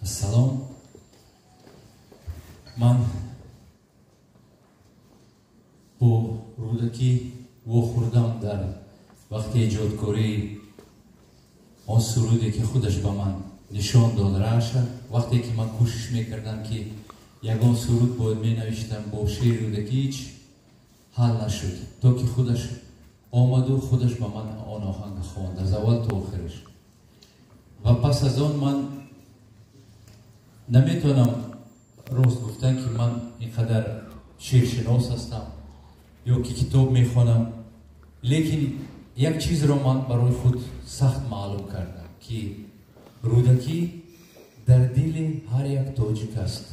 Салом. Ман бо Рӯдакӣ вохӯрдам дар вақти эҷодкории он суруде, ки худаш ба ман нишон дод, Раша. Вақте ки ман кӯшиш мекардам, ки ягон суруд бояд менавиштам бо шеъри Рӯдакӣ, ҳеҷ ҳал нашуд, то ки худаш омаду худаш ба ман он оҳанга хонд аз аввал то охираш. Ва пас аз он ман наметавонам рост гуфтан, ки ман ин қадар шеършинос ҳастам ё ки китоб мехонам, лекин як чизро ман барои худ сахт маълум кардам, ки Рӯдакӣ дар дили ҳар як тоҷик аст.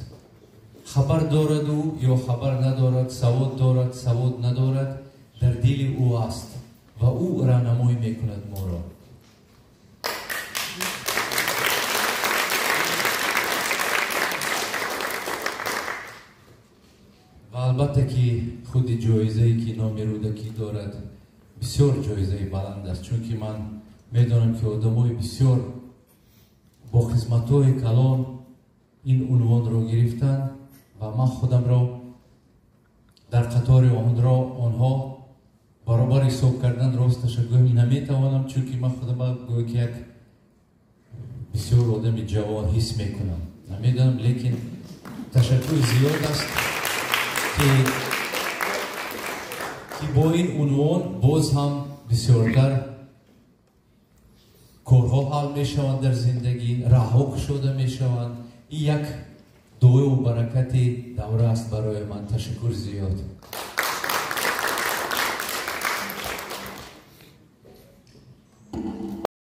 Хабар дорад ӯ ё хабар надорад, савод дорад, савод надорад, дар дили ӯ аст ва ӯ раҳнамоӣ мекунад моро. Ва албатта, ки худи ҷоизае, ки номи Рӯдакӣ дорад, бисёр ҷоизаи баланд аст, чунки ман медонам, ки одамои бисёр бо хизматҳои калон ин унвонро гирифтанд ва ман худамро дар қатори онҳо баробар ҳисоб кардан, росташа гӯем, наметавонам, чунки ман худам гӯё ки як бисёр одами ҷавон ҳис мекунам. Намедонам, лекин ташаккури зиёд аст, ки бо ин унвон боз ҳам бисёртар корҳо ҳал мешаванд дар зиндагӣ, раҳҳо кушода мешаванд. Ин як дуою баракати давра аст барои ман. Ташаккур зиёд.